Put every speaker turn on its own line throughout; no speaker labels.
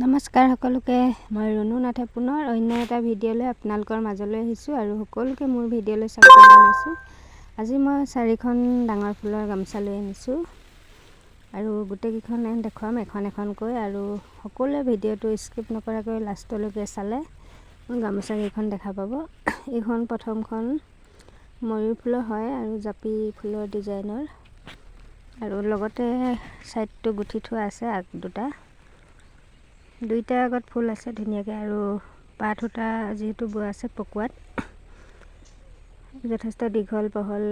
নমস্কাৰ সকলোকে, মই ৰুণু নাথে পুনৰ অন্য এটা ভিডিঅ'লৈ আপোনালোকৰ মাজলৈ আহিছোঁ আৰু সকলোকে মোৰ ভিডিঅ'লৈ স্বাগতম জনাইছোঁ। আজি মই চাৰিখন ডাঙৰ ফুলৰ গামোচা লৈ আনিছোঁ আৰু গোটেইকেইখন দেখুৱাম এখন এখনকৈ, আৰু সকলোৱে ভিডিঅ'টো স্কিপ নকৰাকৈ লাষ্টলৈকে চালে মোৰ গামোচাকেইখন দেখা পাব। এইখন প্ৰথমখন ময়ূৰ ফুলৰ হয় আৰু জাপি ফুলৰ ডিজাইনৰ, আৰু লগতে ছাইডটো গুঠি থোৱা আছে। আগ দুটা দুইটা আগত ফুল আছে ধুনীয়াকৈ, আৰু পাত সূতা যিহেতু বোৱা আছে পকোৱাত, যথেষ্ট দীঘল বহল।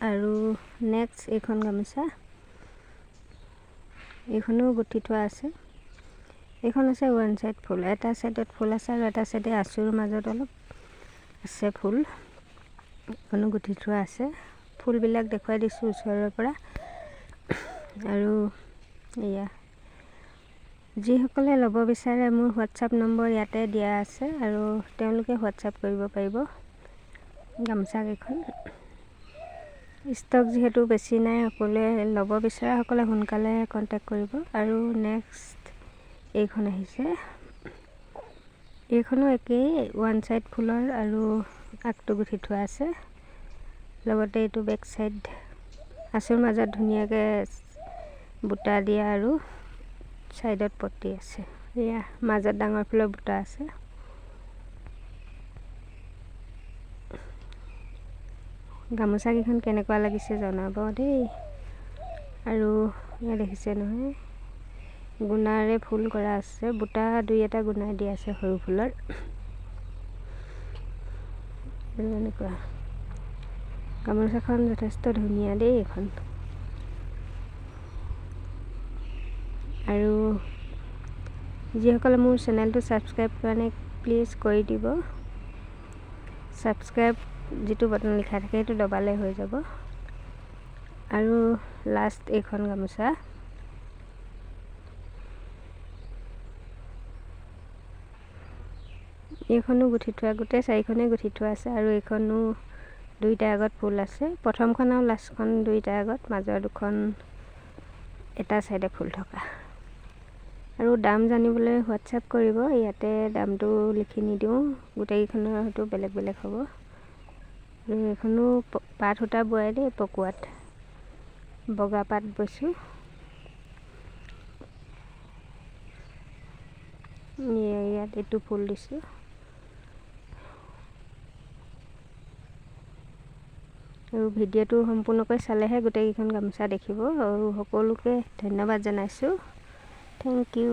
আৰু নেক্সট এইখন গামোচা, এইখনো গুঠি থোৱা আছে। এইখন আছে ওৱান চাইড ফুল, এটা চাইডত ফুল আছে আৰু এটা চাইডে আঁচুৰ মাজত অলপ আছে ফুল, এইখনো গুঠি থোৱা আছে। ফুলবিলাক দেখুৱাই দিছোঁ ওচৰৰ পৰা। আৰু এয়া যিসকলে ল'ব বিচাৰে মোৰ হোৱাটছআপ নম্বৰ ইয়াতে দিয়া আছে আৰু তেওঁলোকে হোৱাটছআপ কৰিব পাৰিব। গামোচাকেইখন ষ্টক যিহেতু বেছি নাই, সকলোৱে ল'ব বিচৰাসকলে সোনকালে কণ্টেক্ট কৰিব। আৰু নেক্সট এইখন আহিছে, এইখনো একেই ওৱান চাইড ফুলৰ আৰু আগটো গুঠি থোৱা আছে, লগতে এইটো বেক চাইড আঁচুৰ মাজত ধুনীয়াকৈ বুটা দিয়া আৰু ছাইডত পটি আছে। এয়া মাজত ডাঙৰ ফুলৰ বুটা আছে। গামোচাকেইখন কেনেকুৱা লাগিছে জনাব দেই। আৰু এয়া দেখিছে নহয়, গুণাৰে ফুল কৰা আছে, বুটা দুই এটা গুণাই দিয়া আছে সৰু ফুলৰ। আৰু এনেকুৱা গামোচাখন যথেষ্ট ধুনীয়া দেই এইখন। আৰু যিসকলে মোৰ চেনেলটো ছাবস্ক্ৰাইব কৰা নাই প্লিজ কৰি দিব। ছাবস্ক্ৰাইব যিটো বটন লিখা থাকে সেইটো দবালে হৈ যাব। আৰু লাষ্ট এইখন গামোচা, এইখনো গুঠি থোৱা, গোটেই চাৰিখনেই গুঠি থোৱা আছে। আৰু এইখনো দুইটা আগত ফুল আছে, প্ৰথমখন আৰু লাষ্টখন দুইটা আগত, মাজৰ দুখন এটা চাইডে ফুল থকা। আৰু দাম জানিবলৈ হোৱাটছএপ কৰিব, ইয়াতে দামটো লিখি নিদিওঁ, গোটেইকেইখনৰ হয়তো বেলেগ বেলেগ হ'ব। আৰু এইখনো পাত সূতা বোৱাই দেই, পকোৱাত বগা পাত বৈছোঁ। ইয়াত এইটো ফুল দিছোঁ। আৰু ভিডিঅ'টো সম্পূৰ্ণকৈ চালেহে গোটেইকেইখন গামোচা দেখিব। আৰু সকলোকে ধন্যবাদ জনাইছোঁ। Thank you.